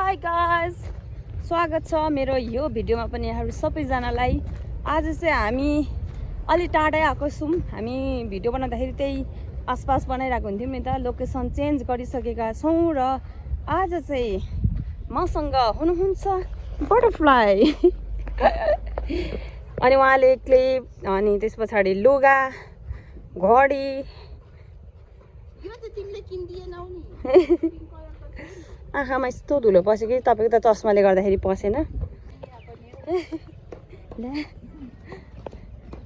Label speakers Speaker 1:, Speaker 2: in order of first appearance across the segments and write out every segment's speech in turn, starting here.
Speaker 1: High guys, स्वागत छ मेरो यो भिडियोमा पनि यहाँहरू सबैजनालाई। आज चाहिँ हामी अलि टाढै आएको छौँ। हामी भिडियो बनाउँदाखेरि त्यही आसपास बनाइरहेको हुन्थ्यौँ नि त। लोकेसन चेन्ज गरिसकेका छौँ र आज चाहिँ मसँग हुनुहुन्छ बटरफ्लाई अनि उहाँले क्लिप अनि त्यस पछाडि लुगा घडी आँखामा यस्तो धुलो पस्यो कि तपाईँको त चस्माले गर्दाखेरि पसेन।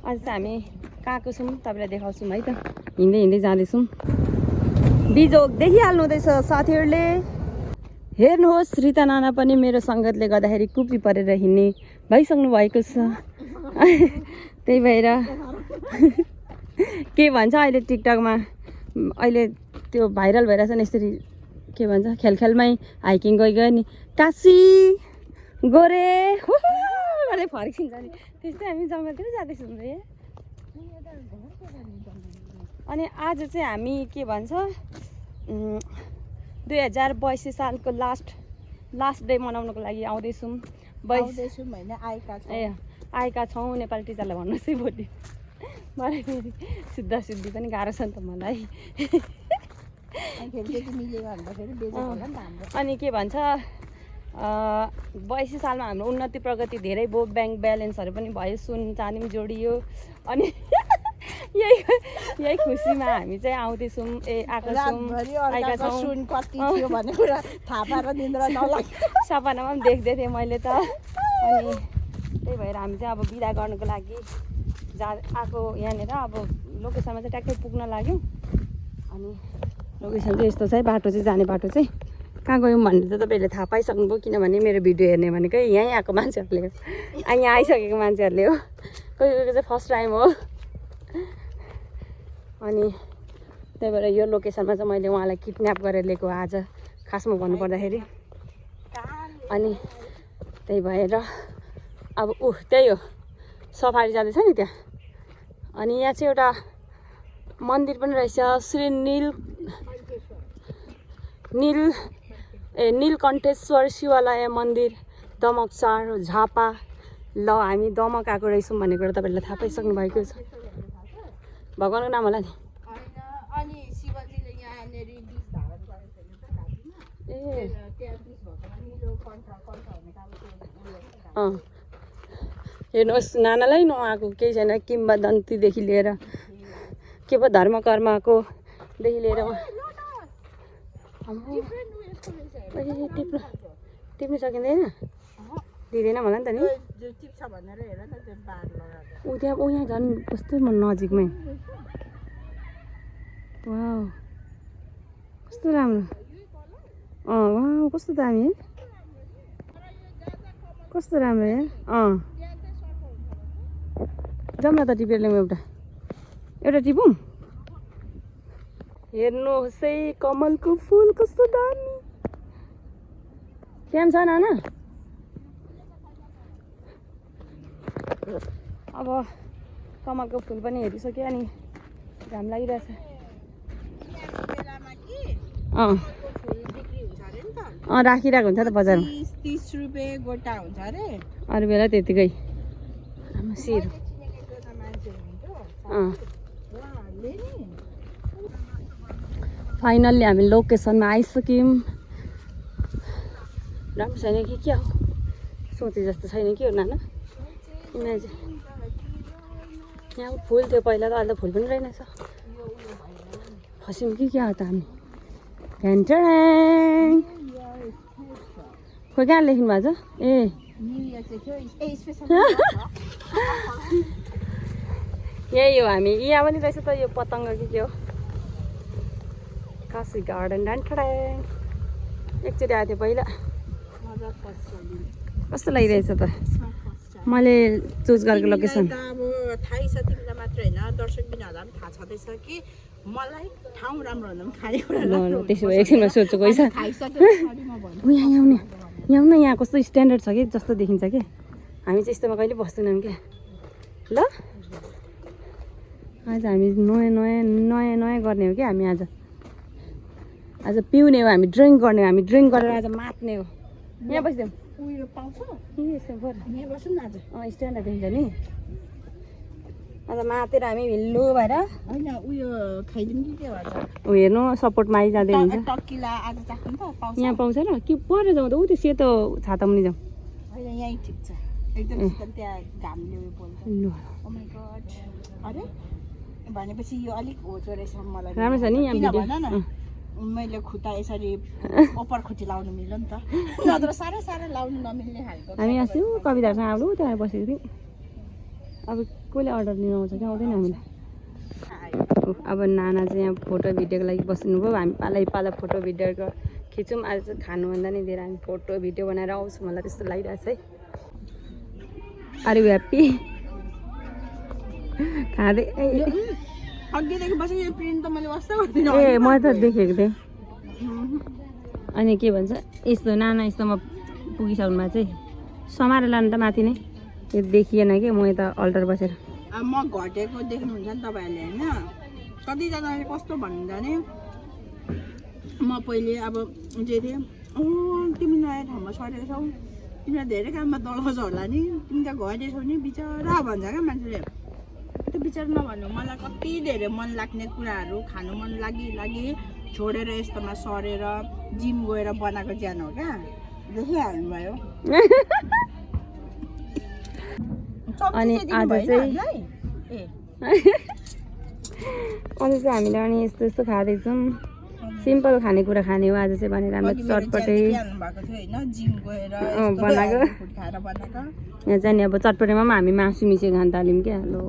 Speaker 1: आज चाहिँ हामी कहाँको छौँ तपाईँलाई देखाउँछौँ है त। हिँड्दै हिँड्दै जाँदैछौँ। बिजोक देखिहाल्नु हुँदैछ साथीहरूले। हेर्नुहोस्, रिता नाना पनि मेरो सङ्गतले गर्दाखेरि कुपी परेर हिँड्ने भइसक्नु भएको छ। त्यही भएर के भन्छ अहिले टिकटकमा अहिले त्यो भाइरल भइरहेछ नि, यसरी के भन्छ खेलखेलमै हाइकिङ गयो नि काशी गोरे गरेर फर्किन्छ नि, त्यस्तै हामी जङ्गलतिर जाँदैछौँ नि। अनि आज चाहिँ हामी के भन्छ 2082 सालको लास्ट डे मनाउनको लागि आउँदैछौँ। आएका छौँ। नेपाली टिचरलाई भन्नुहोस् है भोलि। मलाई फेरि शुद्ध पनि गाह्रो छ नि त मलाई। अनि के भन्छ 82 सालमा हाम्रो उन्नति प्रगति धेरै भयो। ब्याङ्क ब्यालेन्सहरू पनि भयो, सुन चाँदी पनि जोडियो। अनि यही खुसीमा हामी चाहिँ आउँदैछौँ। आएका छौँ। सपनामा पनि देख्दै थिएँ मैले त। अनि त्यही भएर हामी चाहिँ अब बिदा गर्नुको लागि आएको यहाँनिर। अब लोकेसनमा चाहिँ ट्याक्कै पुग्न लाग्यौँ। अनि लोकेसन चाहिँ यस्तो छ है। बाटो चाहिँ जाने बाटो चाहिँ कहाँ गयौँ भन्ने चाहिँ तपाईँहरूले थाहा पाइसक्नुभयो, किनभने मेरो भिडियो हेर्ने भनेकै यहीँ आएको मान्छेहरूले हो, यहाँ आइसकेको मान्छेहरूले हो। कोही कोहीको चाहिँ फर्स्ट टाइम हो। अनि त्यही भएर यो लोकेसनमा चाहिँ मैले उहाँलाई किडन्याप गरेर लिएको आज, खासमा भन्नुपर्दाखेरि। अनि त्यही भएर अब त्यही हो, सफारी जाँदैछ नि त्यहाँ। अनि यहाँ चाहिँ एउटा मन्दिर पनि रहेछ, श्री नीलकण्ठेश्वर शिवालय मन्दिर, दमक चार झापा। ल हामी दमक आएको रहेछौँ भन्ने कुरा तपाईँहरूले थाहा पाइसक्नु भएको छ। भगवानको नाम होला नि। हेर्नुहोस्, नानालाई नआएको केही छैन। किम्बदन्तीदेखि लिएर के पो धर्म कर्मकोदेखि लिएर टिप्नु सकिँदैन, दिँदैन भन नि त नि। यहाँ झन् कस्तो नजिकमै। वाउ कस्तो राम्रो। वाउ कस्तो दामी है, कस्तो राम्रो यार। जाउँ न त टिपेर ल्याउँ। एउटा टिपौँ। हेर्नुहोस् है कमलको फुल कस्तो दामी। त्यहाँ छ नाना। अब कमलको फुल पनि हेरिसक्यो। अनि घाम लागिरहेछ। राखिरहेको हुन्छ त बजारमा।
Speaker 2: 30 रुपियाँ गोटा हुन्छ अरे।
Speaker 1: अरू बेला त्यतिकै सिर। फाइनल्ली हामी लोकेसनमा आइसक्यौँ। राम्रो छैन कि क्या हो, सोचे जस्तो छैन कि हो नाना। इमेज यहाँ फुल थियो पहिला त, अहिले त फुल पनि रहेनछ। फस्यौँ कि क्या हो त हामी। खोइ कहाँ लेख्नु भएको छ। यही हो हामी। यहाँ पनि रहेछ त यो पतङ्ग कि के हो। काशी गार्डन एकचोटि आएको थियो पहिला। कस्तो लागिरहेछ त। मैले चुज गरेको लोकेसन
Speaker 2: अब थाहै छ तिमीलाई मात्र होइन, दर्शक बिनाहरूलाई पनि थाहा छँदैछ कि मलाई ठाउँ राम्रो भन्दा पनि खानेकुरा राम्रो।
Speaker 1: त्यसो भए एकछिनमा सोध्छु कोही छ। यहाँ न यहाँ कस्तो स्ट्यान्डर्ड छ कि जस्तो देखिन्छ कि। हामी चाहिँ यस्तोमा कहिले बस्दैनौँ क्या। ल आज हामी नयाँ गर्ने हो क्या। हामी आज पिउने हो, हामी ड्रिङ्क गर्ने हो। हामी ड्रिङ्क गरेर आज मात्ने हो। यहाँ बसिदिउँ
Speaker 2: उयो पाउँछ
Speaker 1: यस्तो फोर
Speaker 2: यहाँ बसौँ न आज
Speaker 1: स्ट्यान्ड देखिन्छ नि अन्त मातेर हामी हिल्लो भएर
Speaker 2: होइन उयो खाइदिउँ कि के भन्छ
Speaker 1: ऊ हेर्नु सपोर्टमा आइजाँदै हुन्छ
Speaker 2: टक्किला आज चाख्नु त पाउँछ
Speaker 1: यहाँ पाउँछ र कि पर जाउँ त ऊ त्यो सेतो छाता मुनि जाउँ
Speaker 2: होइन यहीँ ठिक छ एकदम शीतल त्यहाँ घामले उयो पोल्छ ओ माई गॉड अरे भनेपछि यो अलिक होचो रहेछ मलाई
Speaker 1: राम्रो छ नि यहाँ
Speaker 2: किन
Speaker 1: भिडियो
Speaker 2: भन न मैले खुट्टा यसरी ओपर खुट्टी लाउनु मिल्यो नि त नत्र साह्रै साह्रै लाउनु नमिल्ने खालको
Speaker 1: हामी अस्ति कविताहरूसँग आउनु त्यहाँ बसेको थियौँ अब कसले अर्डर लिनु आउँछ कि आउँदैन हामीलाई अब नाना चाहिँ यहाँ फोटो भिडियोको लागि बस्नुभयो हामी पाला फोटो भिडियो खिचौँ आज चाहिँ खानुभन्दा नि धेरै हामी फोटो भिडियो बनाएर आउँछौँ मलाई त्यस्तो लागिरहेको छ है आर यु ह्याप्पी खाँदै
Speaker 2: अघिदेखि बसेको यो प्रिन्ट त मैले वास्तै गर्दिनँ
Speaker 1: ए म त देखेको थिएँ अनि के भन्छ यस्तो नाना यस्तोमा पुगिसक्नुमा चाहिँ समाएर लानु त माथि नै त्यो देखिएन कि म यता अल्टर बसेर
Speaker 2: म घटेको देख्नुहुन्छ नि तपाईँहरूले होइन कतिजनाले कस्तो भन्नुहुन्छ भने म पहिले अब जे थिएँ तिमी नयाँ ठाउँमा सरेको छौ तिमीलाई धेरै काममा दलाउँछ होला नि तिमी त घटे छौ नि बिचरा भन्छ क्या मान्छेले त्यो विचार नभन्नु मलाई कति धेरै मन लाग्ने कुराहरू खानु मन लागि छोडेर यस्तोमा सरेर जिम गएर बनाएको ज्यान हो क्या देखिहाल्नुभयो
Speaker 1: अनि आज चाहिँ हामीले अनि यस्तो यस्तो खाँदैछौँ सिम्पल खानेकुरा खाने हो आज चाहिँ भनेर हामीलाई चटपटे बनाएको यहाँ चाहिँ नि अब चटपटेमा पनि हामी मासु मिसिएर खान थाल्यौँ क्या लो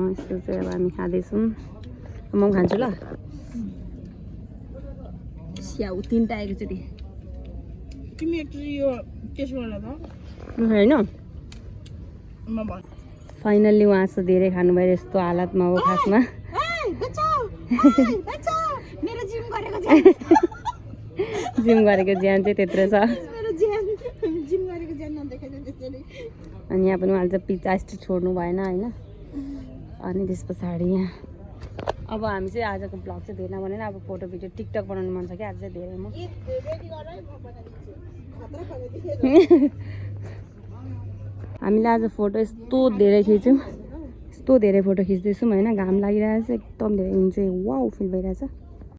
Speaker 1: यस्तो चाहिँ अब हामी खाँदैछौँ म पनि खान्छु ल स्याउ 3टा एकचोटि
Speaker 2: तिमी एकचोटि यो टेस्ट गर्न त
Speaker 1: होइन
Speaker 2: म भन्
Speaker 1: फाइनल्ली उहाँ चाहिँ धेरै खानुभयो यस्तो हालतमा हो खासमा जिम गरेको ज्यान चाहिँ त्यत्रो छ अनि यहाँ पनि उहाँले चाहिँ पिज्जा यस्तो छोड्नु भएन होइन अनि त्यस पछाडि यहाँ अब हामी चाहिँ आजको ब्लग चाहिँ धेरै नबनाएर अब फोटो भिडियो टिकटक बनाउनु मन छ क्या आज चाहिँ धेरै म हामीले आज फोटो यस्तो धेरै खिच्यौँ यस्तो धेरै फोटो खिच्दैछौँ होइन घाम लागिरहेछ एकदम धेरै हुन्छ वाउ फिल भइरहेछ